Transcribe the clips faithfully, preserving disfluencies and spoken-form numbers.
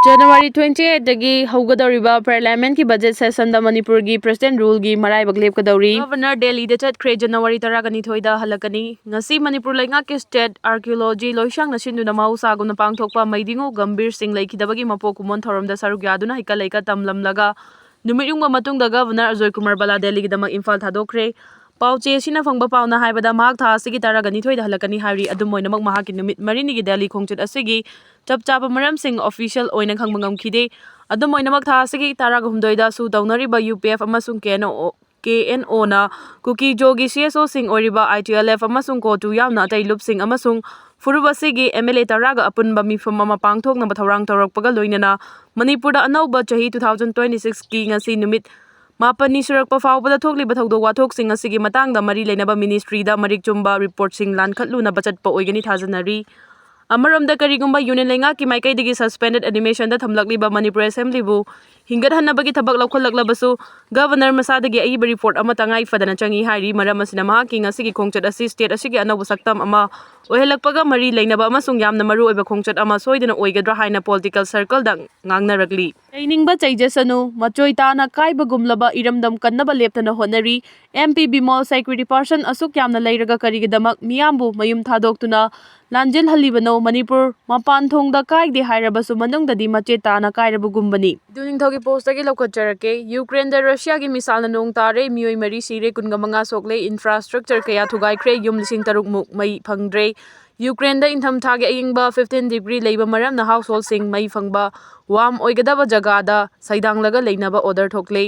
January twenty eight ꯗꯒꯤ ꯍꯧꯒꯗꯧꯔꯤꯕ Parliament ꯀꯤ budget session ꯗ ꯃꯅꯤꯄꯨꯔꯒꯤ President Rule ꯒꯤ ꯃꯔꯥꯏꯕꯛ ꯂꯦꯞꯀꯗꯧꯔꯤ꯫ Governor ꯗꯦꯜꯂꯤꯗ ꯆꯠꯈ꯭ꯔꯦ, January ꯇꯔꯥꯒ ꯅꯤꯊꯣꯏꯗ ꯍꯜꯂꯛꯀꯅꯤ꯫ ꯉꯁꯤ ꯃꯅꯤꯄꯨꯔ ꯂꯩꯉꯥꯛꯀꯤ State Archaeology ꯂꯣꯏꯁꯪꯅ ꯁꯤꯟꯗꯨꯅ ꯃꯍꯧꯁꯥꯒꯨꯝꯅ ꯄꯥꯡꯊꯣꯛꯄ ꯃꯩꯗꯤꯉꯨ ꯒꯝꯚꯤꯔ ꯁꯤꯡ ꯂꯩꯈꯤꯗꯕꯒꯤ ꯃꯄꯣꯛ ꯀꯨꯝꯑꯣꯟ ꯊꯧꯔꯝꯗ ꯁꯔꯨꯛ ꯌꯥꯗꯨꯅ ꯍꯩꯀꯠ ꯂꯩꯀꯠ ꯇꯝꯂꯝꯂꯒ ꯅꯨꯃꯤꯠ ꯌꯨꯡꯕ ꯃꯇꯨꯡꯗ Governor ꯑꯖꯣꯏ ꯀꯨꯃꯥꯔ ꯕꯂꯥ ꯗꯦꯜꯂꯤꯒꯤꯗꯃꯛ ꯏꯝꯐꯥꯜ ꯊꯥꯗꯣꯛꯈ꯭ꯔꯦ꯫ ꯄꯥꯎ ꯆꯦ ꯑꯁꯤꯅ ꯐꯪꯕ ꯄꯥꯎꯅ ꯍꯥꯏꯕꯗ ꯃꯍꯥꯛ ꯊꯥ ꯑꯁꯤꯒꯤ ꯇꯔꯥꯒ ꯅꯤꯊꯣꯏꯗ ꯍꯜꯂꯛꯀꯅꯤ ꯍꯥꯏꯔꯤ꯫ ꯑꯗꯨꯝ ꯑꯣꯏꯅꯃꯛ ꯃꯍꯥꯛꯀꯤ ꯅꯨꯃꯤꯠ ꯃꯔꯤꯅꯤꯒꯤ ꯗꯦꯜꯂꯤ ꯈꯣꯡꯆꯠ ꯑꯁꯤꯒꯤ ꯆꯞ ꯆꯥꯕ ꯃꯔꯝꯁꯤꯡ official ꯑꯣꯏꯅ ꯈꯪꯕ ꯉꯝꯈꯤꯗꯦ꯫ ꯑꯗꯨꯝ ꯑꯣꯏꯅꯃꯛ ꯊꯥ ꯑꯁꯤꯒꯤ ꯇꯔꯥꯒ ꯍꯨꯝꯗꯣꯏꯗ ꯁꯨ ꯇꯧꯅꯔꯤꯕ ꯌꯨ ꯄꯤ ꯑꯦꯐ ꯑꯃꯁꯨꯡ ꯀꯦ N O, K and O Kuki ꯖꯣꯒꯤ C S ꯑꯣꯁꯤꯡ ꯑꯣꯏꯔꯤꯕ ꯑꯥꯏ ꯇꯤ ꯑꯦꯜ ꯑꯦꯐ ꯑꯃꯁꯨꯡ ꯀꯣꯇꯨ ꯌꯥꯎꯅ ꯑꯇꯩ ꯂꯨꯞꯁꯤꯡ ꯑꯃꯁꯨꯡ ꯐꯨꯔꯨꯞ ꯑꯁꯤꯒꯤ ꯑꯦꯝ ꯑꯦꯜ ꯑꯦ ꯇꯔꯥꯒ ꯑꯄꯨꯟꯕ ꯃꯤꯐꯝ ꯑꯃ ꯄꯥꯡꯊꯣꯛꯅꯕ ꯊꯧꯔꯥꯡ ꯇꯧꯔꯛꯄꯒ ꯂꯣꯏꯅꯅ ꯃꯅꯤꯄꯨꯔꯗ ꯑꯅꯧꯕ ꯆꯍꯤ two thousand twenty six ꯀꯤ ꯉꯁꯤ ꯅꯨꯃꯤꯠ ꯃꯥꯄꯟꯅꯤ ꯁꯨꯔꯛꯄ ꯐꯥꯎꯕꯗ ꯊꯣꯛꯂꯤꯕ ꯊꯧꯗꯣꯛ ꯋꯥꯊꯣꯛꯁꯤꯡ ꯑꯁꯤꯒꯤ ꯃꯇꯥꯡꯗ ꯃꯔꯤ ꯂꯩꯅꯕ ministry ꯗ ꯃꯔꯤꯛ ꯆꯨꯝꯕ report ꯁꯤꯡ ꯂꯥꯟꯈꯠꯂꯨꯅꯕ ꯆꯠꯄ ꯑꯣꯏꯒꯅꯤ ꯊꯥꯖꯅꯔꯤ꯫ ꯑꯃꯔꯣꯝꯗ, ꯀꯔꯤꯒꯨꯝꯕ union ꯂꯩꯉꯥꯛꯀꯤ ꯃꯥꯏꯀꯩꯗꯒꯤ suspended animation ꯗ ꯊꯝꯂꯛꯂꯤꯕ ꯃꯅꯤꯄꯨꯔ Assembly ꯕꯨ ꯍꯤꯡꯒꯠꯍꯟꯅꯕꯒꯤ ꯊꯕꯛ ꯂꯧꯈꯠꯂꯛꯂꯕꯁꯨ, Governor ꯃꯁꯥꯗꯒꯤ ꯑꯏꯕ report ꯑꯃ ꯇꯉꯥꯏ ꯐꯗꯅ ꯆꯪꯏ ꯍꯥꯏꯔꯤ꯫ ꯃꯔꯝ ꯑꯁꯤꯅ ꯃꯍꯥꯛꯀꯤ ꯉꯁꯤꯒꯤ ꯈꯣꯡꯆꯠ ꯑꯁꯤ state ꯑꯁꯤꯒꯤ ꯑꯅꯧꯕ ꯁꯛꯇꯝ ꯑꯃ ꯑꯣꯏꯍꯜꯂꯛꯄꯒ ꯃꯔꯤ ꯂꯩꯅꯕ ꯑꯃꯁꯨꯡ ꯌꯥꯝꯅ ꯃꯔꯨ ꯑꯣꯏꯕ ꯈꯣꯡꯆꯠ ꯑꯃ ꯁꯣꯏꯗꯅ ꯑꯣꯏꯒꯗ꯭ꯔꯥ ꯍꯥꯏꯅ political circle ꯗ ꯉꯥꯡꯅꯔꯛꯂꯤ꯫ ꯂꯩꯅꯤꯡꯕ ꯆꯩꯖꯁꯅꯨ, ꯃꯆꯣꯏ ꯇꯥꯅ ꯀꯥꯏꯕꯒꯨꯝꯂꯕ ꯏꯔꯝꯗꯝ ꯀꯟꯅꯕ ꯂꯦꯞꯇꯅ ꯍꯣꯠꯅꯔꯤ꯫ M P Bimol security person ꯑꯁꯨꯛ ꯌꯥꯝꯅ ꯂꯩꯔꯒ ꯀꯔꯤꯒꯤꯗꯃꯛ ꯃꯤꯌꯥꯝꯕꯨ ꯃꯌꯨꯝ ꯊꯥꯗꯣꯛꯇꯨꯅ ꯂꯥꯟꯖꯦꯜꯍꯜꯂꯤꯕꯅꯣ? ꯃꯅꯤꯄꯨꯔ ꯃꯄꯥꯟ ꯊꯣꯡꯗ ꯀꯥꯏꯗꯦ ꯍꯥꯏꯔꯕꯁꯨ ꯃꯅꯨꯡꯗꯗꯤ ꯃꯆꯦꯠ ꯇꯥꯅ ꯀꯥꯏꯔꯕꯒꯨꯝꯕꯅꯤ꯫ ꯏꯗꯨ ꯅꯤꯡꯊꯧꯒꯤ post ꯇꯒꯤ ꯂꯧꯈꯠꯆꯔꯛꯀꯦ꯫ ꯌꯨꯀ꯭ꯔꯦꯟꯗ ꯔꯁꯤꯌꯥꯒꯤ missile ꯅ ꯅꯣꯡ ꯇꯥꯔꯦ, ꯃꯤꯑꯣꯏ ꯃꯔꯤ ꯁꯤꯔꯦ, ꯀꯨꯟꯒ ꯃꯉꯥ ꯁꯣꯛꯂꯦ, infrastructure ꯀꯌꯥ ꯊꯨꯒꯥꯏꯈ꯭ꯔꯦ, ꯌꯨꯝ ꯂꯤꯁꯤꯡ ꯇꯔꯨꯛ ꯃꯨꯛ ꯃꯩ ꯐꯪꯗ꯭ꯔꯦ꯫ ꯌꯨꯀ꯭ꯔꯦꯟꯗ ꯏꯪꯊꯝꯊꯥꯒꯤ ꯑꯏꯪꯕ fifteen degree ꯂꯩꯕ ꯃꯔꯝꯅ household ꯁꯤꯡ ꯃꯩ ꯐꯪꯕ warm ꯑꯣꯏꯒꯗꯕ ꯖꯒꯥꯗ ꯁꯩꯗꯥꯡꯂꯒ ꯂꯩꯅꯕ order ꯊꯣꯛꯂꯦ꯫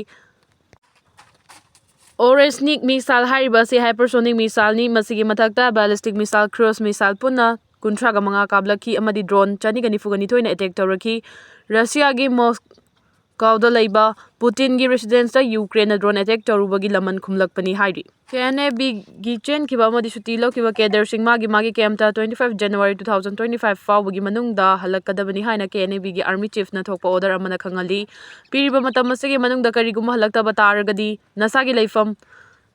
Oreshnik missile ꯍꯥꯏꯔꯤꯕ ꯑꯁꯤ hypersonic missile ꯅꯤ꯫ ꯃꯁꯤꯒꯤ ꯃꯊꯛꯇ ballistic missile, cruise missile ꯄꯨꯟꯅ ꯀꯨꯟꯊ꯭ꯔꯥꯒ ꯃꯉꯥ ꯀꯥꯞꯂꯛꯈꯤ ꯑꯃꯗꯤ drone ꯆꯅꯤꯒ ꯅꯤꯐꯨꯒ ꯅꯤꯊꯣꯏꯅ attack ꯇꯧꯔꯛꯈꯤ꯫ ꯔꯁꯤꯌꯥꯒꯤ ꯃꯣꯁꯀꯣꯗ ꯂꯩꯕ ꯄꯨꯇꯤꯟꯒꯤ residence ꯇ ꯌꯨꯀ꯭ꯔꯦꯟꯅ drone attack ꯇꯧꯔꯨꯕꯒꯤ ꯂꯃꯟ ꯈꯨꯝꯂꯛꯄꯅꯤ ꯍꯥꯏꯔꯤ꯫ ꯀꯦ ꯑꯦꯟ ꯑꯦ ꯕꯤ ꯒꯤ ꯆꯦꯟꯈꯤꯕ ꯑꯃꯗꯤ ꯁꯨꯇꯤ ꯂꯧꯈꯤꯕ cadre ꯁꯤꯡ ꯃꯥꯒꯤ ꯃꯥꯒꯤ camp ꯇ twenty five January two thousand twenty five ꯐꯥꯎꯕꯒꯤ ꯃꯅꯨꯡꯗ ꯍꯜꯂꯛꯀꯗꯕꯅꯤ ꯍꯥꯏꯅ ꯀꯦ ꯑꯦꯟ ꯑꯦ ꯕꯤ ꯒꯤ army chief ꯅ ꯊꯣꯛꯄ order ꯑꯃꯅ ꯈꯪꯍꯜꯂꯤ꯫ ꯄꯤꯔꯤꯕ ꯃꯇꯝ ꯑꯁꯤꯒꯤ ꯃꯅꯨꯡꯗ ꯀꯔꯤꯒꯨꯝꯕ ꯍꯜꯂꯛꯇꯕ ꯇꯥꯔꯒꯗꯤ ꯅꯁꯥꯒꯤ ꯂꯩꯐꯝ,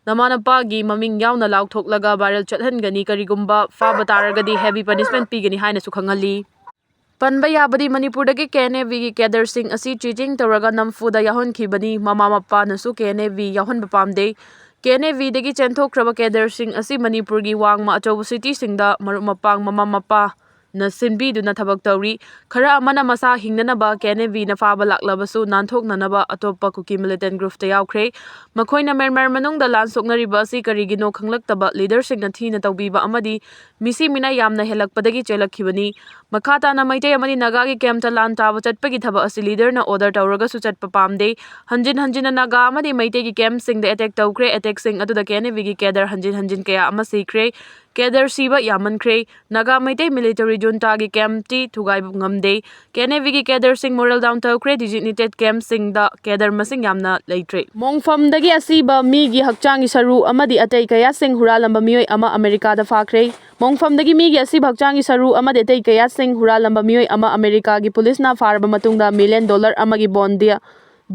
ꯅꯃꯥ ꯅꯄꯥꯒꯤ ꯃꯃꯤꯡ ꯌꯥꯎꯅ ꯂꯥꯎꯊꯣꯛꯂꯒ viral ꯆꯠꯍꯟꯒꯅꯤ꯫ ꯀꯔꯤꯒꯨꯝꯕ ꯐꯥꯕ ꯇꯥꯔꯒꯗꯤ heavy punishment ꯄꯤꯒꯅꯤ ꯍꯥꯏꯅꯁꯨ ꯈꯪꯍꯜꯂꯤ꯫ ꯄꯟꯕ ꯌꯥꯕꯗꯤ ꯃꯅꯤꯄꯨꯔꯗꯒꯤ ꯀꯦ ꯑꯦꯟ ꯑꯦ ꯚꯤꯒꯤ ꯀꯦꯗꯔꯁꯤꯡ ꯑꯁꯤ ꯆꯤꯇꯤꯡ ꯇꯧꯔꯒ ꯅꯝꯐꯨꯗ ꯌꯥꯎꯍꯟꯈꯤꯕꯅꯤ꯫ ꯃꯃꯥ ꯃꯄꯥꯅꯁꯨ ꯀꯦ ꯑꯦꯟ ꯑꯦ ꯚꯤ ꯌꯥꯎꯍꯟꯕ ꯄꯥꯝꯗꯦ꯫ ꯀꯦ ꯑꯦꯟ ꯑꯦ ꯚꯤꯗꯒꯤ ꯆꯦꯟꯊꯣꯛꯈ꯭ꯔꯕ ꯀꯦꯗꯔꯁꯤꯡ ꯑꯁꯤ ꯃꯅꯤꯄꯨꯔꯒꯤ ꯋꯥꯡꯃ ꯑꯆꯧꯕ ꯁꯤꯇꯤꯁꯤꯡꯗ ꯃꯔꯨꯞ ꯃꯄꯥꯡ ꯃꯃꯥ ꯃꯄꯥꯅ ꯁꯤꯟꯕꯤꯗꯨꯅ ꯊꯕꯛ ꯇꯧꯔꯤ꯫ ꯈꯔ ꯑꯃꯅ ꯃꯁꯥ ꯍꯤꯡꯅꯅꯕ ꯀꯦ ꯑꯦꯟ ꯑꯦ ꯚꯤꯅ ꯐꯥꯕ ꯂꯥꯛꯂꯕꯁꯨ ꯅꯥꯟꯊꯣꯛꯅꯅꯕ ꯑꯇꯣꯞꯄ ꯀꯨꯀꯤ ꯃꯤꯂꯤꯇꯦꯟ ꯒ꯭ꯔꯨꯞꯇ ꯌꯥꯎꯈ꯭ꯔꯦ꯫ ꯃꯈꯣꯏꯅ ꯃ꯭ꯌꯥꯟꯃꯥꯔ ꯃꯅꯨꯡꯗ ꯂꯥꯟ ꯁꯣꯛꯅꯔꯤꯕ ꯑꯁꯤ ꯀꯔꯤꯒꯤꯅꯣ ꯈꯪꯂꯛꯇꯕ ꯂꯤꯗꯔꯁꯤꯡꯅ ꯊꯤꯅ ꯇꯧꯕꯤꯕ ꯑꯃꯗꯤ ꯃꯤꯁꯤ ꯃꯤꯅꯥ ꯌꯥꯝꯅ ꯍꯦꯜꯂꯛꯄꯗꯒꯤ ꯆꯦꯜꯂꯛꯈꯤꯕꯅꯤ꯫ ꯃꯈꯥ ꯇꯥꯅ ꯃꯩꯇꯩ ꯑꯃꯗꯤ ꯅꯥꯒꯥꯒꯤ ꯀꯦꯝꯞꯇ ꯂꯥꯟ ꯇꯥꯕ ꯆꯠꯄꯒꯤ ꯊꯕꯛ ꯑꯁꯤ ꯂꯤꯗꯔꯅ ꯑꯣꯔꯗꯔ ꯇꯧꯔꯒꯁꯨ ꯆꯠꯄ ꯄꯥꯝꯗꯦ꯫ ꯍꯟꯖꯤꯟ ꯍꯟꯖꯤꯟꯅ ꯅꯥꯒꯥ ꯑꯃꯗꯤ ꯃꯩꯇꯩꯒꯤ ꯀꯦꯝꯞꯁꯤꯡꯗ ꯑꯦꯇꯦꯛ ꯇꯧꯈ꯭ꯔꯦ꯫ ꯑꯦꯇꯦꯛꯁꯤꯡ ꯑꯗꯨꯗ ꯀꯦ ꯑꯦꯟ ꯑꯦ ꯚꯤꯒꯤ ꯀꯦꯗꯔ ꯍꯟꯖꯤꯟ ꯍꯟꯖꯤꯟ ꯀꯌꯥ ꯑꯃ ꯁꯤꯈ꯭ꯔꯦ꯫ ꯀꯦꯗꯔ ꯁꯤꯕ ꯌꯥꯝꯃꯟꯈ꯭ꯔꯦ꯫ ꯅꯥꯒꯥ ꯃꯩꯇꯩ ꯃꯤꯂꯤꯇꯔꯤ ꯖꯨꯟꯇꯥꯒꯤ ꯀꯦꯝꯞꯇꯤ ꯊꯨꯒꯥꯏꯕ ꯉꯝꯗꯦ꯫ ꯀꯦ ꯑꯦꯟ ꯑꯦ ꯚꯤꯒꯤ ꯀꯦꯗꯔꯁꯤꯡ ꯃꯣꯔꯦꯜ ꯗꯥꯎꯟ ꯇꯧꯈ꯭ꯔꯦ꯫ ꯗꯤꯖꯤꯒꯅꯦꯇꯦꯗ ꯀꯦꯝꯞꯁꯤꯡꯗ ꯀꯦꯗꯔ ꯃꯁꯤꯡ ꯌꯥꯝꯅ ꯂꯩꯇ꯭ꯔꯦ꯫ ꯃꯣꯡꯐꯝꯗꯒꯤ ꯑꯁꯤꯕ ꯃꯤꯒꯤ ꯍꯛꯆꯥꯡꯒꯤ ꯁꯔꯨ ꯑꯃꯗꯤ ꯑꯇꯩ ꯀꯌꯥꯁꯤꯡ ꯍꯨꯔꯥꯜꯂꯝꯕ ꯃꯤꯑꯣꯏ ꯑꯃ ꯑꯃꯦꯔꯤꯀꯥꯗ ꯐꯥꯈ꯭ꯔꯦ꯫ ꯃꯣꯡꯐꯝꯗꯒꯤ ꯃꯤꯒꯤ ꯑꯁꯤꯕ ꯍꯛꯆꯥꯡꯒꯤ ꯁꯔꯨ ꯑꯃꯗꯤ ꯑꯇꯩ ꯀꯌꯥꯁꯤꯡ ꯍꯨꯔꯥꯜꯂꯝꯕ ꯃꯤꯑꯣꯏ ꯑꯃ ꯑꯃꯦꯔꯤꯀꯥꯒꯤ ꯄꯨꯂꯤꯁꯅ ꯐꯥꯔꯕ ꯃꯇꯨꯡꯗ ꯃꯤꯂꯤꯌꯟ ꯗꯣꯂꯔ ꯑꯃꯒꯤ ꯕꯣꯟꯗ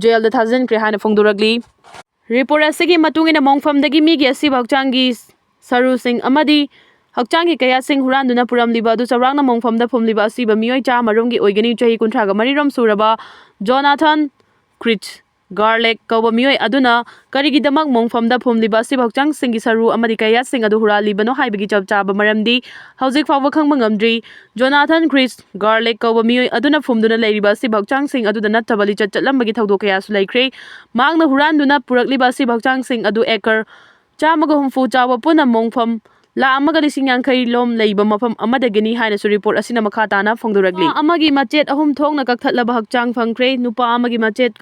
ꯖꯦꯜꯗ ꯊꯥꯖꯤꯟꯈ꯭ꯔꯦ ꯍꯥꯏꯅ ꯐꯣꯡꯗꯣꯔꯛꯂꯤ꯫ ꯔꯤꯄꯣꯔꯠ ꯑꯁꯤꯒꯤ ꯃꯇꯨꯡ ꯏꯟꯅ ꯃꯣꯡꯐꯝꯗꯒꯤ ꯃꯤꯒꯤ ꯑꯁꯤꯕ ꯍꯛꯆꯥꯡꯒꯤ ꯁꯔꯨꯁꯤꯡ ꯑꯃꯗꯤ ꯍꯛꯆꯥꯡꯒꯤ ꯀꯌꯥꯁꯤꯡ ꯍꯨꯔꯥꯟꯗꯨꯅ ꯄꯨꯔꯝꯂꯤꯕ ꯑꯗꯨ ꯆꯥꯎꯔꯥꯛꯅ ꯃꯣꯡꯐꯝꯗ ꯐꯨꯝꯂꯤꯕ ꯑꯁꯤꯕ ꯃꯤꯑꯣꯏ ꯆꯥꯝꯃ ꯔꯣꯝꯒꯤ ꯑꯣꯏꯒꯅꯤ꯫ ꯆꯍꯤ ꯀꯨꯟꯊ꯭ꯔꯥꯒ ꯃꯔꯤ ꯔꯣꯝ ꯁꯨꯔꯕ ꯖꯣꯅꯥꯊꯟ ꯀ꯭ꯔꯤꯠꯁ ꯒꯥꯔꯂꯦꯛ ꯀꯧꯕ ꯃꯤꯑꯣꯏ ꯑꯗꯨꯅ ꯀꯔꯤꯒꯤꯗꯃꯛ ꯃꯣꯡꯐꯝꯗ ꯐꯨꯝꯂꯤꯕ ꯑꯁꯤꯕ ꯍꯛꯆꯥꯡꯁꯤꯡꯒꯤ ꯁꯔꯨ ꯑꯃꯗꯤ ꯀꯌꯥꯁꯤꯡ ꯑꯗꯨ ꯍꯨꯔꯥꯜꯂꯤꯕꯅꯣ ꯍꯥꯏꯕꯒꯤ ꯆꯞ ꯆꯥꯕ ꯃꯔꯝꯗꯤ ꯍꯧꯖꯤꯛ ꯐꯥꯎꯕ ꯈꯪꯕ ꯉꯝꯗ꯭ꯔꯤ꯫ ꯖꯣꯅꯥꯊꯟ ꯀ꯭ꯔꯤꯠꯁ ꯒꯥꯔꯂꯦꯛ ꯀꯧꯕ ꯃꯤꯑꯣꯏ ꯑꯗꯨꯅ ꯐꯨꯝꯗꯨꯅ ꯂꯩꯔꯤꯕ ꯑꯁꯤꯕ ꯍꯛꯆꯥꯡꯁꯤꯡ ꯑꯗꯨꯗ ꯅꯠꯇꯕ ꯂꯤꯆꯠ ꯆꯠꯂꯝꯕꯒꯤ ꯊꯧꯗꯣꯛ ꯀꯌꯥꯁꯨ ꯂꯩꯈ꯭ꯔꯦ꯫ ꯃꯍꯥꯛꯅ ꯍꯨꯔꯥꯟꯗꯨꯅ ꯄꯨꯔꯛꯂꯤꯕ ꯑꯁꯤꯕ ꯍꯛꯆꯥꯡꯁꯤꯡ ꯑꯗꯨ ꯑꯦꯀꯔ ꯆꯥꯝꯃꯒ ꯍꯨꯝꯐꯨ ꯆꯥꯎꯕ ꯄꯨꯟꯅ ꯃꯣꯡꯐꯝ ꯂꯥꯈ ꯑꯃꯒ ꯂꯤꯁꯤꯡ ꯌꯥꯡꯈꯩ ꯂꯣꯝ ꯂꯩꯕ ꯃꯐꯝ ꯑꯃꯗꯒꯤꯅꯤ ꯍꯥꯏꯅꯁꯨ ꯔꯤꯄꯣꯔꯠ ꯑꯁꯤꯅ ꯃꯈꯥ ꯇꯥꯅ ꯐꯣꯡꯗꯣꯔꯛꯂꯤ꯫ ꯅꯨꯄꯥ ꯑꯃꯒꯤ ꯃꯆꯦꯠ ꯑꯍꯨꯝ ꯊꯣꯛꯅ ꯀꯛꯊꯠꯂꯕ ꯍꯛꯆꯥꯡ ꯐꯪꯈ꯭ꯔꯦ꯫ ꯅꯨꯄꯥ ꯑꯃꯒꯤ ꯃꯆꯦꯠ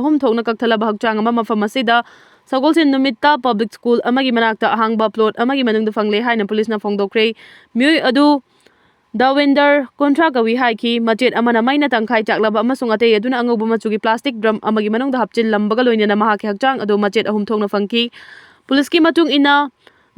ꯑꯍꯨꯝ ꯊꯣꯛꯅ ꯀꯛꯊꯠꯂꯕ ꯍꯛꯆꯥꯡ ꯑꯃ ꯃꯐꯝ ꯑꯁꯤꯗ ꯁꯒꯣꯜꯁꯦꯟ ꯅꯨꯃꯤꯠꯇ ꯄꯕ꯭ꯂꯤꯛ ꯁ꯭ꯀꯨꯜ ꯑꯃꯒꯤ ꯃꯅꯥꯛꯇ ꯑꯍꯥꯡꯕ ꯄ꯭ꯂꯣꯠ ꯑꯃꯒꯤ ꯃꯅꯨꯡꯗ ꯐꯪꯂꯦ ꯍꯥꯏꯅ ꯄꯨꯂꯤꯁꯅ ꯐꯣꯡꯗꯣꯛꯈ꯭ꯔꯦ꯫ ꯃꯤꯑꯣꯏ ꯑꯗꯨ ꯗꯥꯋꯤꯟꯗꯔ ꯀꯨꯟꯊ꯭ꯔꯥ ꯀꯧꯏ ꯍꯥꯏꯈꯤ꯫ ꯃꯆꯦꯠ ꯑꯃꯅ ꯃꯩꯅ ꯇꯪꯈꯥꯏ ꯆꯥꯛꯂꯕ ꯑꯃꯁꯨꯡ ꯑꯇꯩ ꯑꯗꯨꯅ ꯑꯉꯧꯕ ꯃꯆꯨꯒꯤ ꯄ꯭ꯂꯥꯁꯇꯤꯛ ꯗ꯭ꯔꯝ ꯑꯃꯒꯤ ꯃꯅꯨꯡꯗ ꯍꯥꯞꯆꯤꯜꯂꯝꯕꯒ ꯂꯣꯏꯅꯅ ꯃꯍꯥꯛꯀꯤ ꯍꯛꯆꯥꯡ ꯑꯗꯨ ꯃꯆꯦꯠ ꯑꯍꯨꯝ ꯊꯣꯛꯅ ꯐꯪꯈꯤ꯫ ꯄꯨꯂꯤꯁꯀꯤ ꯃꯇꯨꯡ ꯏꯟꯅ,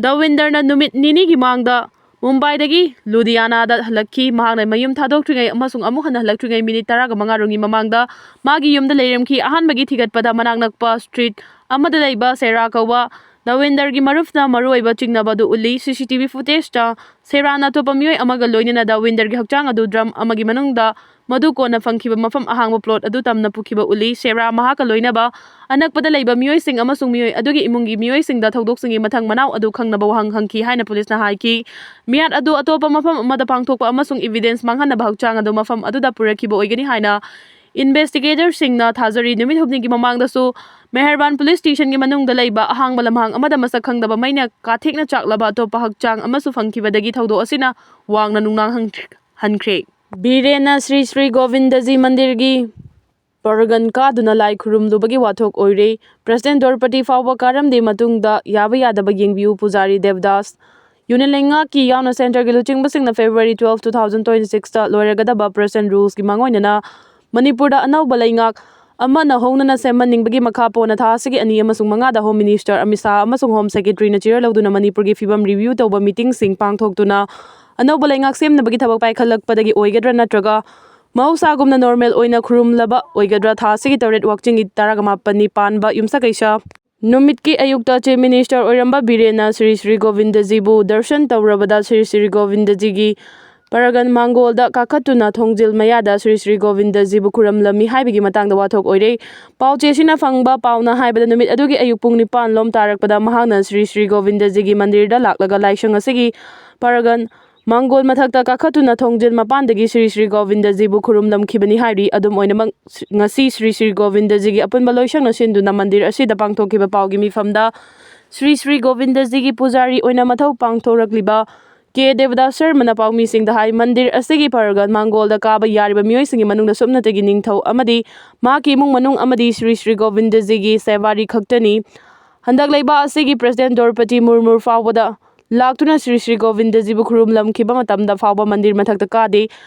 ꯗꯥꯋꯤꯟꯗꯔꯅ ꯅꯨꯃꯤꯠ ꯅꯤꯅꯤꯒꯤ ꯃꯥꯡꯗ ꯃꯨꯝꯕꯥꯏꯗꯒꯤ ꯂꯨꯙꯤꯌꯥꯅꯥꯗ ꯍꯜꯂꯛꯈꯤ꯫ ꯃꯍꯥꯛꯅ ꯃꯌꯨꯝ ꯊꯥꯗꯣꯛꯇ꯭ꯔꯤꯉꯩ ꯑꯃꯁꯨꯡ ꯑꯃꯨꯛ ꯍꯟꯅ ꯍꯜꯂꯛꯇ꯭ꯔꯤꯉꯩ ꯃꯤꯅꯤꯠ ꯇꯔꯥꯒ ꯃꯉꯥ ꯔꯣꯝꯒꯤ ꯃꯃꯥꯡꯗ ꯃꯥꯒꯤ ꯌꯨꯝꯗ ꯂꯩꯔꯝꯈꯤ꯫ ꯑꯍꯥꯟꯕꯒꯤ ꯊꯤꯒꯠꯄꯗ ꯃꯅꯥꯛ ꯅꯛꯄ ꯁ꯭ꯇ꯭ꯔꯤꯠ ꯑꯃꯗ ꯂꯩꯕ ꯁꯦꯔꯥ ꯀꯧꯕ ꯗꯥꯋꯤꯟꯗꯔꯒꯤ ꯃꯔꯨꯞꯅ ꯃꯔꯨꯑꯣꯏꯕ ꯆꯤꯡꯅꯕ ꯑꯗꯨ ꯎꯠꯂꯤ꯫ ꯁꯤ ꯁꯤ ꯇꯤ ꯚꯤ ꯐꯨꯇꯦꯖꯇ ꯁꯦꯔꯥꯅ ꯑꯇꯣꯞꯄ ꯃꯤꯑꯣꯏ ꯑꯃꯒ ꯂꯣꯏꯅꯅ ꯗꯥꯋꯤꯟꯗꯔꯒꯤ ꯍꯛꯆꯥꯡ ꯑꯗꯨ ꯗ꯭ꯔꯝ ꯑꯃꯒꯤ ꯃꯅꯨꯡꯗ ꯃꯗꯨ ꯀꯣꯟꯅ ꯐꯪꯈꯤꯕ ꯃꯐꯝ ꯑꯍꯥꯡꯕ ꯄ꯭ꯂꯣꯠ ꯑꯗꯨ ꯇꯝꯅ ꯄꯨꯈꯤꯕ ꯎꯠꯂꯤ꯫ ꯁꯦꯔꯥ ꯃꯍꯥꯛꯀ ꯂꯣꯏꯅꯕ ꯑꯅꯛꯄꯗ ꯂꯩꯕ ꯃꯤꯑꯣꯏꯁꯤꯡ ꯑꯃꯁꯨꯡ ꯃꯤꯑꯣꯏ ꯑꯗꯨꯒꯤ ꯏꯃꯨꯡꯒꯤ ꯃꯤꯑꯣꯏꯁꯤꯡꯗ ꯊꯧꯗꯣꯛꯁꯤꯡꯒꯤ ꯃꯊꯪ ꯃꯅꯥꯎ ꯑꯗꯨ ꯈꯪꯅꯕ ꯋꯥꯍꯪ ꯍꯪꯈꯤ ꯍꯥꯏꯅ ꯄꯨꯂꯤꯁꯅ ꯍꯥꯏꯈꯤ꯫ ꯃꯤꯌꯥꯠ ꯑꯗꯨ ꯑꯇꯣꯞꯄ ꯃꯐꯝ ꯑꯃꯗ ꯄꯥꯡꯊꯣꯛꯄ ꯑꯃꯁꯨꯡ ꯏꯚꯤꯗꯦꯟꯁ ꯃꯥꯡꯍꯟꯅꯕ ꯍꯛꯆꯥꯡ ꯑꯗꯨ ꯃꯐꯝ ꯑꯗꯨꯗ ꯄꯨꯔꯛꯈꯤꯕ ꯑꯣꯏꯒꯅꯤ ꯍꯥꯏꯅ ꯏꯟꯚꯦꯁꯇꯤꯒꯦꯇꯔꯁꯤꯡꯅ ꯊꯥꯖꯔꯤ꯫ ꯅꯨꯃꯤꯠ ꯍꯨꯝꯅꯤꯒꯤ ꯃꯃꯥꯡꯗꯁꯨ ꯃꯦꯍꯔꯕꯥꯟ ꯄꯨꯂꯤꯁ ꯁ꯭ꯇꯦꯁꯟꯒꯤ ꯃꯅꯨꯡꯗ ꯂꯩꯕ ꯑꯍꯥꯡꯕ ꯂꯝꯍꯥꯡ ꯑꯃꯗ ꯃꯁꯛ ꯈꯪꯗꯕ ꯃꯩꯅ ꯀꯥꯊꯦꯛꯅ ꯆꯥꯛꯂꯕ ꯑꯇꯣꯞꯄ ꯍꯛꯆꯥꯡ ꯑꯃꯁꯨ ꯐꯪꯈꯤꯕꯗꯒꯤ ꯊꯧꯗꯣꯛ ꯑꯁꯤꯅ ꯋꯥꯡꯅ ꯅꯨꯡꯅꯥꯡ ꯍꯟ-, ꯍꯟꯈ꯭ꯔꯦ꯫ ꯕꯤꯔꯦꯟꯅ ꯁ꯭ꯔꯤ ꯁ꯭ꯔꯤ ꯒꯣꯕꯤꯟꯗꯖꯤ ꯃꯟꯗꯤꯔꯒꯤ ꯄꯔꯒꯟ ꯀꯥꯗꯨꯅ ꯂꯥꯏ ꯈꯨꯔꯨꯝꯂꯨꯕꯒꯤ ꯋꯥꯊꯣꯛ ꯑꯣꯏꯔꯦ꯫ ꯄ꯭ꯔꯁꯤꯗꯦꯟ ꯗ꯭ꯔꯧꯄꯗꯤ ꯐꯥꯎꯕ ꯀꯥꯔꯝꯗꯦ ꯃꯇꯨꯡꯗ ꯌꯥꯕ ꯌꯥꯗꯕ ꯌꯦꯡꯕꯤꯌꯨ ꯄꯨꯖꯥꯔꯤ ꯗꯦꯕꯗꯥꯁ꯫ ꯌꯨꯅꯤꯌꯟ ꯂꯩꯉꯥꯛꯀꯤ ꯌꯥꯎꯅ ꯁꯦꯟꯇꯔꯒꯤ ꯂꯨꯆꯤꯡꯕꯁꯤꯡꯅ February twelfth, two thousand twenty ꯁꯤꯛꯁꯇ ꯂꯣꯏꯔꯒꯗꯕ ꯄ꯭ꯔꯁꯤꯗꯦꯟ ꯔꯨꯜꯁꯀꯤ ꯃꯥꯡꯑꯣꯏꯅꯅ ꯃꯅꯤꯄꯨꯔꯗ ꯑꯅꯧꯕ ꯂꯩꯉꯥꯛ ꯑꯃꯅ ꯍꯧꯅꯅ ꯁꯦꯝꯍꯟꯅꯤꯡꯕꯒꯤ ꯃꯈꯥ ꯄꯣꯟꯅ ꯊꯥ ꯑꯁꯤꯒꯤ ꯑꯅꯤ ꯑꯃꯁꯨꯡ ꯃꯉꯥꯗ ꯍꯣꯝ ꯃꯤꯅꯤꯁꯇꯔ ꯑꯃꯤꯠ ꯁꯥꯍ ꯑꯃꯁꯨꯡ ꯍꯣꯝ ꯁꯦꯀ꯭ꯔꯦꯇꯔꯤꯅ ꯆꯦꯌꯔ ꯂꯧꯗꯨꯅ ꯃꯅꯤꯄꯨꯔꯒꯤ ꯐꯤꯕꯝ ꯔꯤꯚ꯭ꯌꯨ ꯇꯧꯕ ꯃꯤꯇꯤꯡꯁꯤꯡ ꯄꯥꯡꯊꯣꯛꯇꯨꯅ ꯑꯅꯧꯕ ꯂꯩꯉꯥꯛ ꯁꯦꯝꯅꯕꯒꯤ ꯊꯕꯛ ꯄꯥꯏꯈꯠꯂꯛꯄꯗꯒꯤ ꯑꯣꯏꯒꯗ꯭ꯔꯥ ꯅꯠꯇ꯭ꯔꯒ ꯃꯍꯧꯁꯥꯒꯨꯝꯅ ꯅꯣꯔꯃꯦꯜ ꯑꯣꯏꯅ ꯈꯨꯔꯨꯝꯂꯕ ꯑꯣꯏꯒꯗ꯭ꯔꯥ? ꯊꯥ ꯑꯁꯤꯒꯤ ꯇꯔꯦꯠ, ꯋꯥꯛꯆꯤꯡꯒꯤ ꯇꯔꯥꯃꯥꯄꯟꯅꯤ ꯄꯥꯟꯕ ꯌꯨꯝꯁꯀꯩꯁ ꯅꯨꯃꯤꯠꯀꯤ ꯑꯌꯨꯛꯇ ꯆꯤꯐ ꯃꯤꯅꯤꯁꯇꯔ ꯑꯣꯏꯔꯝꯕ ꯕꯤꯔꯦꯟꯅ ꯁ꯭ꯔꯤ ꯁ꯭ꯔꯤ ꯒꯣꯕꯤꯟꯗꯖꯤꯕꯨ ꯗꯔꯁꯟ ꯇꯧꯔꯕꯗ ꯁ꯭ꯔꯤ ꯁ꯭ꯔꯤ ꯒꯣꯕꯤꯟꯗꯖꯤꯒꯤ ꯄꯔꯒꯟ ꯃꯥꯡꯒꯣꯜꯗ ꯀꯥꯈꯠꯇꯨꯅ ꯊꯣꯡꯖꯤꯜ ꯃꯌꯥꯗ ꯁ꯭ꯔꯤ ꯁ꯭ꯔꯤ ꯒꯣꯕꯤꯟꯗꯖꯤꯕꯨ ꯈꯨꯔꯨꯝꯂꯝꯃꯤ ꯍꯥꯏꯕꯒꯤ ꯃꯇꯥꯡꯗ ꯋꯥꯊꯣꯛ ꯑꯣꯏꯔꯦ꯫ ꯄꯥꯎꯆꯦꯁꯤꯅ ꯐꯪꯕ ꯄꯥꯎꯅ ꯍꯥꯏꯕꯗ ꯅꯨꯃꯤꯠ ꯑꯗꯨꯒꯤ ꯑꯌꯨꯛ ꯄꯨꯡ ꯅꯤꯄꯥꯟ ꯂꯣꯝ ꯇꯥꯔꯛꯄꯗ ꯃꯍꯥꯛꯅ ꯁ꯭ꯔꯤ ꯁ꯭ꯔꯤ ꯒꯣꯕꯤꯟꯗꯖꯤꯒꯤ ꯃꯟꯗꯤꯔꯗ ꯂꯥꯛꯂꯒ ꯂꯥꯏꯁꯪ ꯑꯁꯤꯒꯤ ꯄꯔꯒꯟ ꯃꯥꯡꯒꯣꯜ ꯃꯊꯛꯇ ꯀꯥꯈꯠꯇꯨꯅ ꯊꯣꯡꯖꯤꯜ ꯃꯄꯥꯟꯗꯒꯤ ꯁ꯭ꯔꯤ ꯁ꯭ꯔꯤ ꯒꯣꯕꯤꯟꯗꯖꯤꯕꯨ ꯈꯨꯔꯨꯝꯂꯝꯈꯤꯕꯅꯤ ꯍꯥꯏꯔꯤ꯫ ꯑꯗꯨꯝ ꯑꯣꯏꯅꯃꯛ, ꯉꯁꯤ ꯁ꯭ꯔꯤ ꯁ꯭ꯔꯤ ꯒꯣꯕꯤꯟꯗꯖꯤꯒꯤ ꯑꯄꯨꯟꯕ ꯂꯣꯏꯁꯪꯅ ꯁꯤꯟꯗꯨꯅ ꯃꯟꯗꯤꯔ ꯑꯁꯤꯗ ꯄꯥꯡꯊꯣꯛꯈꯤꯕ ꯄꯥꯎꯒꯤ ꯃꯤꯐꯝꯗ ꯁ꯭ꯔꯤ ꯁ꯭ꯔꯤ ꯒꯣꯕꯤꯟꯗꯖꯤꯒꯤ ꯄꯨꯖꯥꯔꯤ ꯑꯣꯏꯅ ꯃꯊꯧ ꯄꯥꯡꯊꯣꯔꯛꯂꯤꯕ ꯀꯦ ꯗꯦꯕꯗꯥꯁ ꯁꯔꯃꯅ ꯄꯥꯎꯃꯤꯁꯤꯡꯗ ꯍꯥꯏ, ꯃꯟꯗꯤꯔ ꯑꯁꯤꯒꯤ ꯄꯔꯒꯟ ꯃꯥꯡꯒꯣꯜꯗ ꯀꯥꯕ ꯌꯥꯔꯤꯕ ꯃꯤꯑꯣꯏꯁꯤꯡꯒꯤ ꯃꯅꯨꯡꯗ ꯁꯨꯞꯅꯇꯒꯤ ꯅꯤꯡꯊꯧ ꯑꯃꯗꯤ ꯃꯍꯥꯛꯀꯤ ꯏꯃꯨꯡ ꯃꯅꯨꯡ ꯑꯃꯗꯤ ꯁ꯭ꯔꯤ ꯁ꯭ꯔꯤ ꯒꯣꯕꯤꯟꯗꯖꯤꯒꯤ ꯁꯦꯕꯥꯔꯤ ꯈꯛꯇꯅꯤ꯫ ꯍꯟꯗꯛ ꯂꯩꯕꯥꯛ ꯑꯁꯤꯒꯤ ꯄ꯭ꯔꯁꯤꯗꯦꯟ ꯗ꯭ꯔꯧꯄꯗꯤ ꯃꯨꯔꯃꯨ ꯐꯥꯎꯕꯗ ꯂꯥꯛꯇꯨꯅ ꯁ꯭ꯔꯤ ꯁ꯭ꯔꯤ ꯒꯣꯕꯤꯟꯗꯖꯤꯕꯨ ꯈꯨꯔꯨꯝꯂꯝꯈꯤꯕ ꯃꯇꯝꯗ ꯐꯥꯎꯕ ꯃꯟꯗꯤꯔ ꯃꯊꯛꯇ ꯀꯥꯗꯦ꯫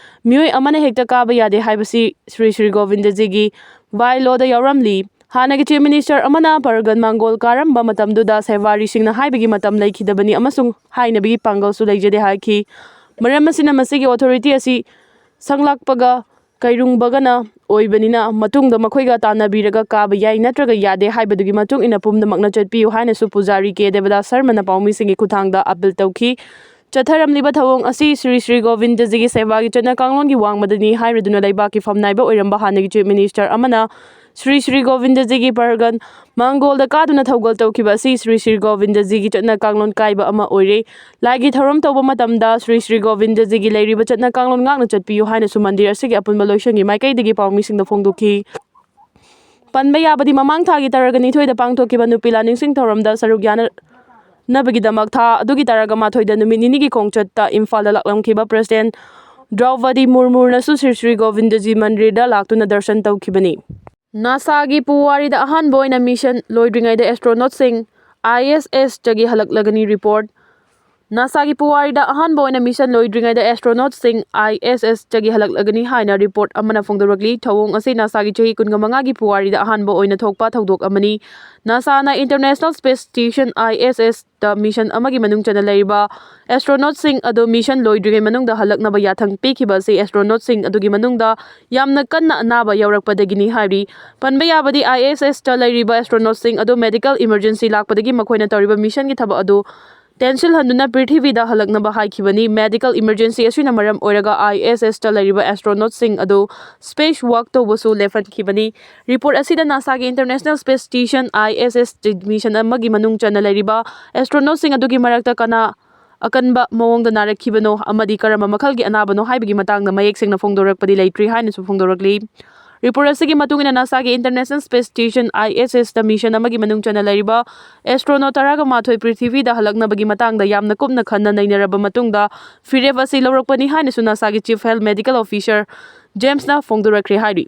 ꯃꯤꯑꯣꯏ ꯑꯃꯅ ꯍꯦꯛꯇ ꯀꯥꯕ ꯌꯥꯗꯦ ꯍꯥꯏꯕꯁꯤ ꯁ꯭ꯔꯤ ꯁ꯭ꯔꯤ ꯒꯣꯕꯤꯟꯗꯖꯤꯒꯤ ꯕꯥꯏ ꯂꯣꯗ ꯌꯥꯎꯔꯝꯂꯤ꯫ ꯍꯥꯟꯅꯒꯤ ꯆꯤꯐ ꯃꯤꯅꯤꯁꯇꯔ ꯑꯃꯅ ꯄꯔꯒꯟ ꯃꯥꯡꯒꯣꯜ ꯀꯥꯔꯝꯕ ꯃꯇꯝꯗꯨꯗ ꯁꯦꯕꯥꯔꯤꯁꯤꯡꯅ ꯍꯥꯏꯕꯒꯤ ꯃꯇꯝ ꯂꯩꯈꯤꯗꯕꯅꯤ ꯑꯃꯁꯨꯡ ꯍꯥꯏꯅꯕꯒꯤ ꯄꯥꯡꯒꯜꯁꯨ ꯂꯩꯖꯗꯦ ꯍꯥꯏꯈꯤ꯫ ꯃꯔꯝ ꯑꯁꯤꯅ ꯃꯁꯤꯒꯤ ꯑꯣꯊꯣꯔꯤꯇꯤ ꯑꯁꯤ ꯁꯪꯂꯥꯛꯄꯒ ꯀꯩꯔꯨꯡꯕꯒꯅ ꯑꯣꯏꯕꯅꯤꯅ ꯃꯇꯨꯡꯗ ꯃꯈꯣꯏꯒ ꯇꯥꯟꯅꯕꯤꯔꯒ ꯀꯥꯕ ꯌꯥꯏ ꯅꯠꯇ꯭ꯔꯒ ꯌꯥꯗꯦ ꯍꯥꯏꯕꯗꯨꯒꯤ ꯃꯇꯨꯡ ꯏꯟꯅ ꯄꯨꯝꯅꯃꯛꯅ ꯆꯠꯄꯤꯌꯨ ꯍꯥꯏꯅꯁꯨ ꯄꯨꯖꯥꯔꯤ ꯀꯦ ꯗꯦꯕꯗꯥꯁ ꯁꯔꯃꯅ ꯄꯥꯎꯃꯤꯁꯤꯡꯒꯤ ꯈꯨꯠꯊꯥꯡꯗ ꯑꯥꯄꯤꯜ ꯇꯧꯈꯤ꯫ ꯆꯠꯊꯔꯝꯂꯤꯕ ꯊꯧꯑꯣꯡ ꯑꯁꯤ ꯁ꯭ꯔꯤ ꯁ꯭ꯔꯤ ꯒꯣꯕꯤꯟꯗꯖꯤꯒꯤ ꯁꯦꯕꯥꯒꯤ ꯆꯠꯅ ꯀꯥꯡꯂꯣꯟꯒꯤ ꯋꯥꯡꯃꯗꯅꯤ ꯍꯥꯏꯔꯗꯨꯅ ꯂꯩꯕꯥꯛꯀꯤ ꯐꯝꯅꯥꯏꯕ ꯑꯣꯏꯔꯝꯕ ꯍꯥꯟꯅꯒꯤ ꯆꯤꯐ ꯃꯤꯅꯤꯁꯇꯔ ꯑꯃꯅ ꯁ꯭ꯔꯤ ꯁ꯭ꯔꯤ ꯒꯣꯕꯤꯟꯗꯖꯤꯒꯤ ꯄꯔꯒꯟ ꯃꯥꯡꯒꯣꯜꯗ ꯀꯥꯗꯨꯅ ꯊꯧꯒꯜ ꯇꯧꯈꯤꯕ ꯑꯁꯤ ꯁ꯭ꯔꯤ ꯁ꯭ꯔꯤ ꯒꯣꯕꯤꯟꯗꯖꯤꯒꯤ ꯆꯠꯅ ꯀꯥꯡꯂꯣꯟ ꯀꯥꯏꯕ ꯑꯃ ꯑꯣꯏꯔꯦ꯫ ꯂꯥꯏꯒꯤ ꯊꯧꯔꯝ ꯇꯧꯕ ꯃꯇꯝꯗ ꯁ꯭ꯔꯤ ꯁ꯭ꯔꯤ ꯒꯣꯕꯤꯟꯗꯖꯤꯒꯤ ꯂꯩꯔꯤꯕ ꯆꯠꯅ ꯀꯥꯡꯂꯣꯟ ꯉꯥꯛꯅ ꯆꯠꯄꯤꯌꯨ ꯍꯥꯏꯅꯁꯨ ꯃꯟꯗꯤꯔ ꯑꯁꯤꯒꯤ ꯑꯄꯨꯟꯕ ꯂꯣꯏꯁꯪꯒꯤ ꯃꯥꯏꯀꯩꯗꯒꯤ ꯄꯥꯎꯃꯤꯁꯤꯡꯗ ꯐꯣꯡꯗꯣꯛꯈꯤ꯫ ꯄꯟꯕ ꯌꯥꯕꯗꯤ ꯃꯃꯥꯡ ꯊꯥꯒꯤ ꯇꯔꯥꯒ ꯅꯤꯊꯣꯏꯗ ꯄꯥꯡꯊꯣꯛꯈꯤꯕ ꯅꯨꯄꯤ ꯂꯥꯟꯅꯤꯡꯁꯤꯡ ꯊꯧꯔꯝꯗ ꯁꯔꯨꯛ ꯌꯥꯅꯅꯕꯒꯤꯗꯃꯛ ꯊꯥ ꯑꯗꯨꯒꯤ ꯇꯔꯥꯒ ꯃꯥꯊꯣꯏꯗ ꯅꯨꯃꯤꯠ ꯅꯤꯅꯤꯒꯤ ꯈꯣꯡꯆꯠꯇ ꯏꯝꯐꯥꯜꯗ ꯂꯥꯛꯂꯝꯈꯤꯕ ꯄ꯭ꯔꯦꯁꯤꯗꯦꯟꯠ ꯗ꯭ꯔꯧꯄꯗꯤ ꯃꯨꯔꯃꯨꯅꯁꯨ ꯁ꯭ꯔꯤ ꯁ꯭ꯔꯤ ꯒꯣꯕꯤꯟꯗꯖꯤ ꯃꯟꯗꯤꯔꯗ ꯂꯥꯛꯇꯨꯅ ꯗꯔꯁꯟ ꯇꯧꯈꯤꯕꯅꯤ꯫ ꯅꯥꯁꯥꯒꯤ ꯄꯨꯋꯥꯔꯤꯗ ꯑꯍꯥꯟꯕ ꯑꯣꯏꯅ ꯃꯤꯁꯟ ꯂꯣꯏꯗ꯭ꯔꯤꯉꯩꯗ ꯑꯦꯁꯇ꯭ꯔꯣꯅꯣꯠꯁꯤꯡ ꯑꯥꯏ ꯑꯦꯁ ꯑꯦꯁꯇꯒꯤ ꯍꯜꯂꯛꯂꯒꯅꯤ꯫ ꯔꯤꯄꯣꯔꯠ꯫ ꯅꯥꯁꯥꯒꯤ ꯄꯨꯋꯥꯔꯤꯗ ꯑꯍꯥꯟꯕ ꯑꯣꯏꯅ ꯃꯤꯁꯟ ꯂꯣꯏꯗ꯭ꯔꯤꯉꯩꯗ ꯑꯦꯁꯇ꯭ꯔꯣꯅꯣꯠꯁꯤꯡ ꯑꯥꯏ ꯑꯦꯁ ꯑꯦꯁꯇꯒꯤ ꯍꯜꯂꯛꯂꯒꯅꯤ ꯍꯥꯏꯅ ꯔꯤꯄꯣꯔꯠ ꯑꯃꯅ ꯐꯣꯡꯗꯣꯔꯛꯂꯤ꯫ ꯊꯧꯑꯣꯡ ꯑꯁꯤ ꯅꯥꯁꯥꯒꯤ ꯆꯍꯤ ꯀꯨꯟꯒ ꯃꯉꯥꯒꯤ ꯄꯨꯋꯥꯔꯤꯗ ꯑꯍꯥꯟꯕ ꯑꯣꯏꯅ ꯊꯣꯛꯄ ꯊꯧꯗꯣꯛ ꯑꯃꯅꯤ꯫ ꯅꯥꯁꯥꯅ ꯏꯟꯇꯔꯅꯦꯁꯅꯦꯜ ꯁ꯭ꯄꯦꯁ ꯁ꯭ꯇꯦꯁꯟ ꯑꯥꯏ ꯑꯦꯁ ꯑꯦꯁꯇ ꯃꯤꯁꯟ ꯑꯃꯒꯤ ꯃꯅꯨꯡ ꯆꯟꯅ ꯂꯩꯔꯤꯕ ꯑꯦꯁꯇ꯭ꯔꯣꯅꯣꯠꯁꯤꯡ ꯑꯗꯨ ꯃꯤꯁꯟ ꯂꯣꯏꯗ꯭ꯔꯤꯉꯩ ꯃꯅꯨꯡꯗ ꯍꯜꯂꯛꯅꯕ ꯌꯥꯊꯪ ꯄꯤꯈꯤꯕ ꯑꯁꯤ ꯑꯦꯁꯇ꯭ꯔꯣꯅꯣꯠꯁꯤꯡ ꯑꯗꯨꯒꯤ ꯃꯅꯨꯡꯗ ꯌꯥꯝꯅ ꯀꯟꯅ ꯑꯅꯥꯕ ꯌꯥꯎꯔꯛꯄꯗꯒꯤꯅꯤ ꯍꯥꯏꯔꯤ꯫ ꯄꯟꯕ ꯌꯥꯕꯗꯤ, ꯑꯥꯏ ꯑꯦꯁ ꯑꯦꯁꯇ ꯂꯩꯔꯤꯕ ꯑꯦꯁꯇ꯭ꯔꯣꯅꯣꯠꯁꯤꯡ ꯑꯗꯨ ꯃꯦꯗꯤꯀꯦꯜ ꯏꯃꯔꯖꯦꯟꯁꯤ ꯂꯥꯛꯄꯗꯒꯤ ꯃꯈꯣꯏꯅ ꯇꯧꯔꯤꯕ ꯃꯤꯁꯟꯒꯤ ꯊꯕꯛ ꯑꯗꯨ ꯇꯦꯟꯁꯤꯜꯍꯟꯗꯨꯅ ꯄ꯭ꯔꯤꯊꯤꯕꯤꯗ ꯍꯜꯂꯛꯅꯕ ꯍꯥꯏꯈꯤꯕꯅꯤ꯫ ꯃꯦꯗꯤꯀꯦꯜ ꯏꯃꯔꯖꯦꯟꯁꯤ ꯑꯁꯤꯅ ꯃꯔꯝ ꯑꯣꯏꯔꯒ ꯑꯥꯏ ꯑꯦꯁ ꯑꯦꯁꯇ ꯂꯩꯔꯤꯕ ꯑꯦꯁꯇ꯭ꯔꯣꯅꯣꯠꯁꯤꯡ ꯑꯗꯨ ꯁ꯭ꯄꯦꯁ ꯋꯥꯛ ꯇꯧꯕꯁꯨ ꯂꯦꯞꯍꯟꯈꯤꯕꯅꯤ꯫ ꯔꯤꯄꯣꯔꯠ ꯑꯁꯤꯗ ꯅꯥꯁꯥꯒꯤ ꯏꯟꯇꯔꯅꯦꯁꯅꯦꯜ ꯁ꯭ꯄꯦꯁ ꯁ꯭ꯇꯦꯁꯟ, ꯑꯥꯏ ꯑꯦꯁ ꯑꯦꯁ, ꯃꯤꯁꯟ ꯑꯃꯒꯤ ꯃꯅꯨꯡ ꯆꯟꯅ ꯂꯩꯔꯤꯕ ꯑꯦꯁꯇ꯭ꯔꯣꯅꯣꯠꯁꯤꯡ ꯑꯗꯨꯒꯤ ꯃꯔꯛꯇ ꯀꯅꯥ ꯑꯀꯟꯕ ꯃꯑꯣꯡꯗ ꯅꯥꯔꯛꯈꯤꯕꯅꯣ ꯑꯃꯗꯤ ꯀꯔꯝꯕ ꯃꯈꯜꯒꯤ ꯑꯅꯥꯕꯅꯣ ꯍꯥꯏꯕꯒꯤ ꯃꯇꯥꯡꯗ ꯃꯌꯦꯛ ꯁꯦꯡꯅ ꯐꯣꯡꯗꯣꯔꯛꯄꯗꯤ ꯂꯩꯇ꯭ꯔꯤ ꯍꯥꯏꯅꯁꯨ ꯐꯣꯡꯗꯣꯔꯛꯂꯤ꯫ ꯔꯤꯄꯣꯔꯠ ꯑꯁꯤꯒꯤ ꯃꯇꯨꯡ ꯏꯟꯅ, ꯅꯥꯁꯥꯒꯤ ꯏꯟꯇꯔꯅꯦꯁꯅꯦꯜ ꯁ꯭ꯄꯦꯁ ꯁ꯭ꯇꯦꯁꯟ, ꯑꯥꯏ ꯑꯦꯁ ꯑꯦꯁꯇ ꯃꯤꯁꯟ ꯑꯃꯒꯤ ꯃꯅꯨꯡ ꯆꯟꯅ ꯂꯩꯔꯤꯕ ꯑꯦꯁꯇ꯭ꯔꯣꯅꯣꯠ ꯇꯔꯥꯒ ꯃꯥꯊꯣꯏ ꯄ꯭ꯔꯤꯊꯤꯕꯤꯗ ꯍꯜꯂꯛꯅꯕꯒꯤ ꯃꯇꯥꯡꯗ ꯌꯥꯝꯅ ꯀꯨꯞꯅ ꯈꯟꯅ ꯅꯩꯅꯔꯕ ꯃꯇꯨꯡꯗ ꯐꯤꯔꯦꯞ ꯑꯁꯤ ꯂꯧꯔꯛꯄꯅꯤ ꯍꯥꯏꯅꯁꯨ ꯅꯥꯁꯥꯒꯤ ꯆꯤꯐ ꯍꯦꯜꯊ ꯃꯦꯗꯤꯀꯦꯜ ꯑꯣꯐꯤꯁꯔ ꯖꯦꯝꯁꯅ ꯐꯣꯡꯗꯣꯔꯛꯈ꯭ꯔꯦ ꯍꯥꯏꯔꯤ꯫